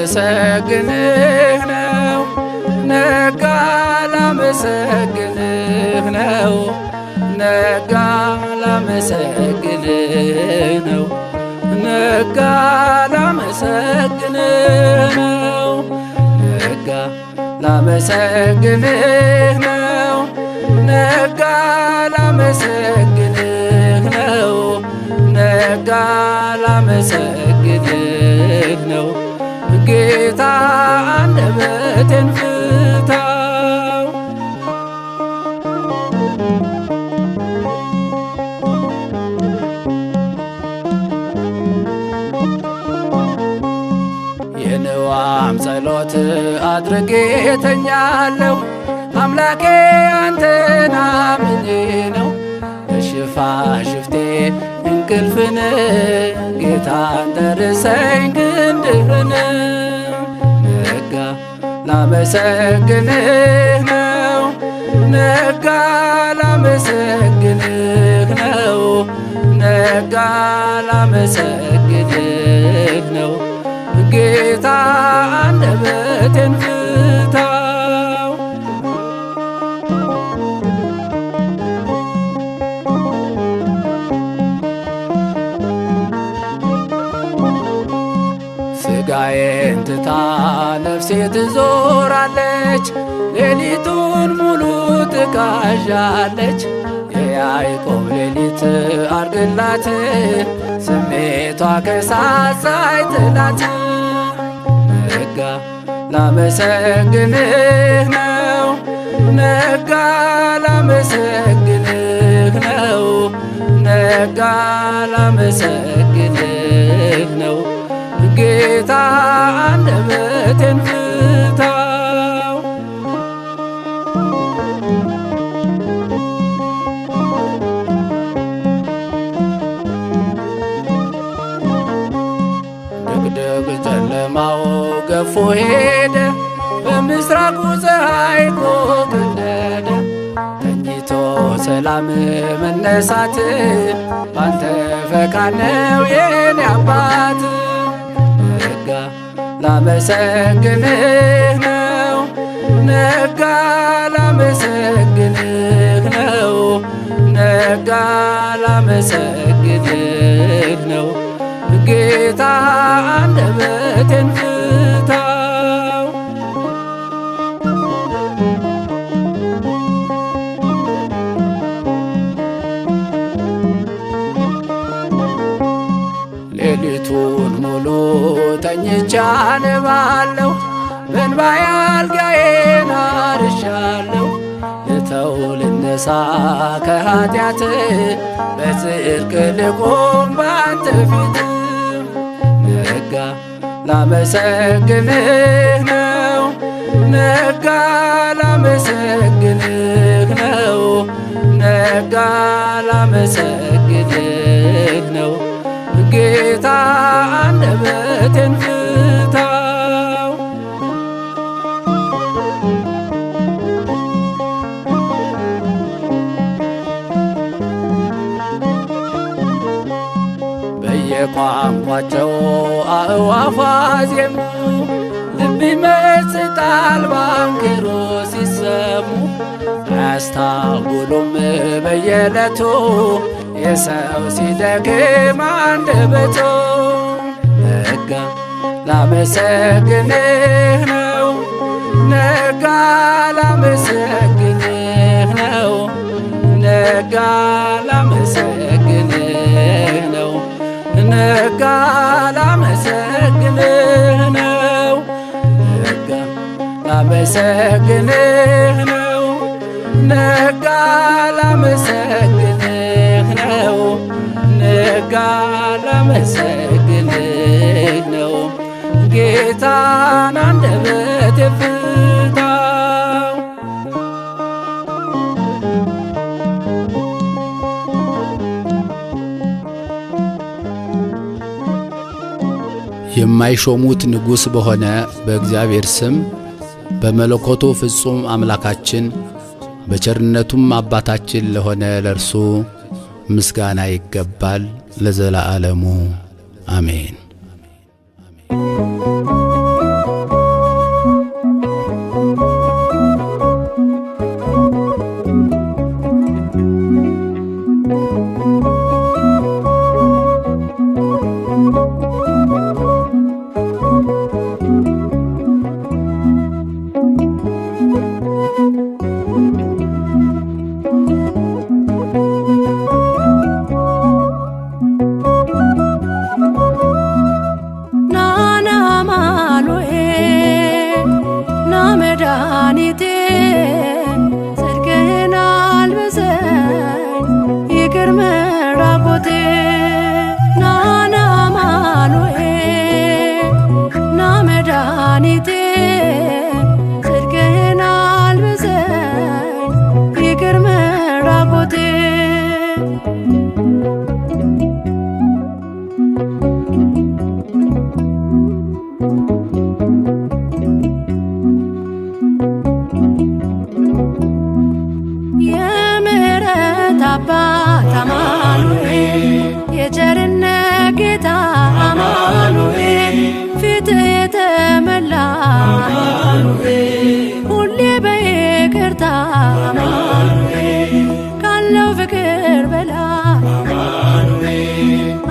ላመሰግንህ ነው ነጋ ላመሰግንህ ነው ነጋ ላመሰግንህ ነው ነጋ ላመሰግንህ ነው ነጋ ላመሰግንህ ነው ነጋ ላመሰግንህ ነው ነጋ ላመሰግንህ ነው ጌታ አንደበቴን ፍታው። የንዋም ጸሎት አድርጌ ተኛለሁ አምላኬ አንተን አምኜ ነው በሽፋ ሽፍቴ እንቅልፍን ጌታን ደርሰኝ ክንድህን ነጋ ላመሰግንህ ነው ነጋ ላመሰግንህ ነው ነጋ ላመሰግንህ ነው ጌታ አንደበቴን ፍታው። ስጋዬን ትታ ነፍሴ ትዞራለች፣ ሌሊቱን ሙሉ ትቃዣለች። የያዕቆብ ሌሊት አርግላት፣ ስሜቷ ከሳት ሳይጥላት። ነጋ ላመሰግንህ ነው ነጋ ላመሰግንህ ነው ነጋ ላመሰግንህ ነው ጌታ አንደበቴን ፍታው። ድቅድቅ ጨለማው ገፎ ሄደ፣ በምስራቁ ፀሐይ ጎገለደ። ተኝቶ ሰላም መነሳት ባንተ ፈቃድ ነው የኔ አባት። ነጋ ላመሰግንህ ነው ነጋ ላመሰግንህ ነው ነጋ ላመሰግንህ ነው ጌታ አንደበቴን ፍታው። ሌሊቱን ሙሉ ተኝቼ አነባለሁ፣ በእንባዬ አልጋዬን አርሻለሁ። ልተው ልነሳ ከኃጢአት በጽድቅ ልቁም ባንተ ፊት። ነጋ ላመሰግንህ ነው ነጋ ላመሰግንህ ነው ነጋ ላመሰግንህ ነው ጌታ አንደበቴን ፍታው። በየቋንቋቸው አእዋፍ አዜሙ፣ ልብ ይመስጣል ባንክሮ ሲሰሙ። አያስታውሉም በየዕለቱ የሰው ሲደክም አንደበቱ። ነጋ ላመሰግንህ ነው ነጋ ላመሰግንህ ነው ነጋ ላመሰግንህ ነው ነጋ ላመሰግንህ ነው ነጋ ላመሰግንህ ነው ነጋ ላመሰግንህ ነው ነጋ ላመሰግንህ ነው ጌታን አንደበቴ ፍታው። የማይሾሙት ንጉሥ በሆነ በእግዚአብሔር ስም በመለኮቱ ፍጹም አምላካችን በቸርነቱም አባታችን ለሆነ ለእርሱ ምስጋና ይገባል ለዘላለሙ አሜን።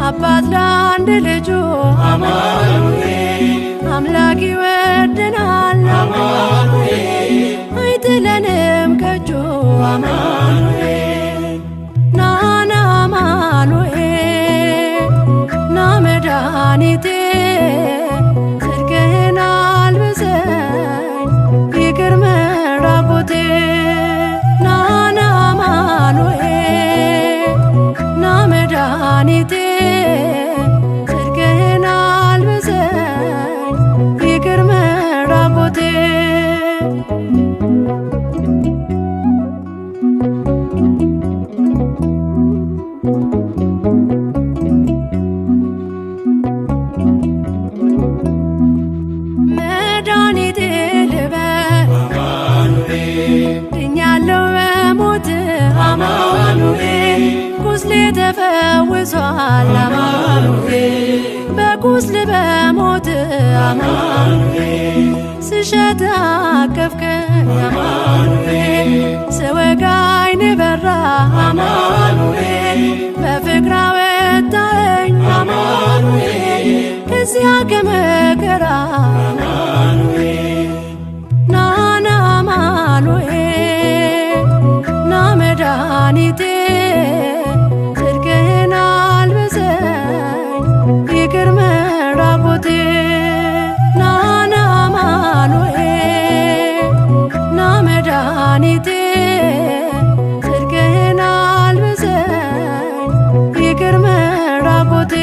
አባት ለአንድ ልጁ አማኑኤል አምላክ ይወደናል አማኑኤል አይጥለንም ከእጁ አማኑኤል ናና አማኑኤል ና መድኃኒቴ ጽድቅህን አልብሰኝ ይቅር መራቆቴ ናና አማኑኤል ና መድኃኒቴ ጽድቅህን አልብሰኝ ይቅር መራቆቴ። መድኃኒቴ ልበል ድኛለሁ በሞት አማኑኤል ቁስሌ ተፈውሷል አማኑኤል በቁስል በሞት አማኑኤል ስሸት አቀፍከኝ አማኑኤል ስወጋኝ በራ አማኑኤል በፍቅር አወጣኸኝ አማኑኤል ከዚያ ከመከራ አማኑኤል ናና አማኑኤል ና መድኃኒቴ ጽድቅህን አልብሰኝ ይቅር መራቆቴ ናና አማኑኤል ና መድኃኒቴ ጽድቅህን አልብሰኝ ይቅር መራቆቴ።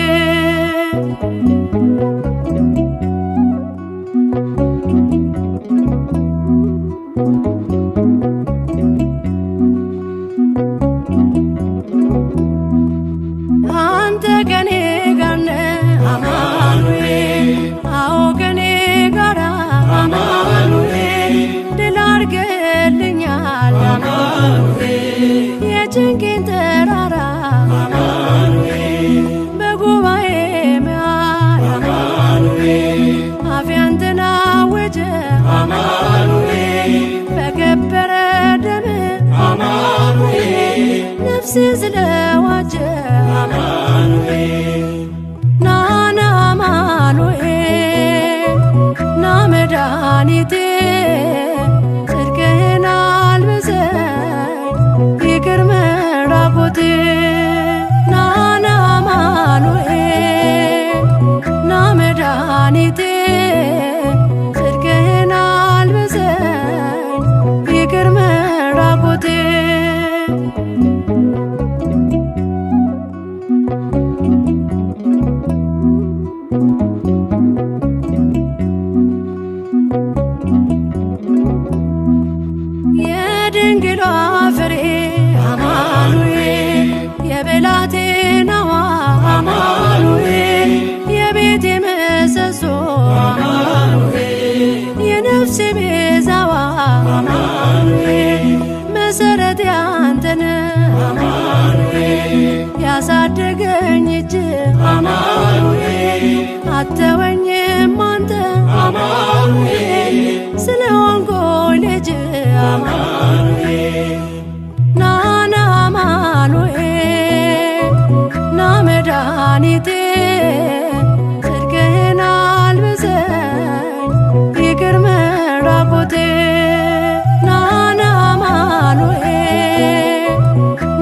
አንተ ከኔ ጋር ነህ አማኑኤል አዎ ከኔ ጋር አማኑኤል ድል አድርገህልኛል አማኑኤል የጭንቄን ተራራ አማኑኤል በጉባኤ መሃል አማኑኤል አፌ አንተን አወጀ አማኑኤል በከበረ ደምህ አማኑኤል ነፍሴ ስለዋጀ አማኑኤል ናና አማኑኤል ና መድኃኒቴ ጽድቅህን አልብሰኝ ይቅር መራቆቴ ናና አማኑኤል ና መድኃኒቴ ጽድቅህን አልብሰኝ ይቅር መራቆቴ። የድንግሏ ፍሬ አማኑኤል የብላቴናዋ አማኑኤል የቤቴ ምሰሶ አማኑኤል የነፍሴ ቤዛዋ አማኑኤል መሰረት ያንተነ አማኑኤል ያሳደገኝ እጅ አማኑኤል አተወኝም አንተ አማኑኤል ስለሆንኩኝ ልጅ አማኑኤል ናና አማኑኤል ና መድኃኒቴ ጽድቅህን አልብሰኝ ይቅር መራቆቴ ናና አማኑኤል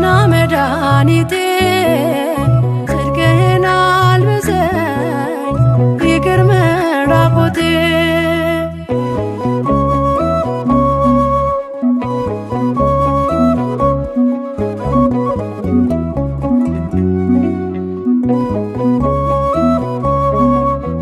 ና መድኃኒቴ ጽድቅህን አልብሰኝ ይቅር መራቆቴ።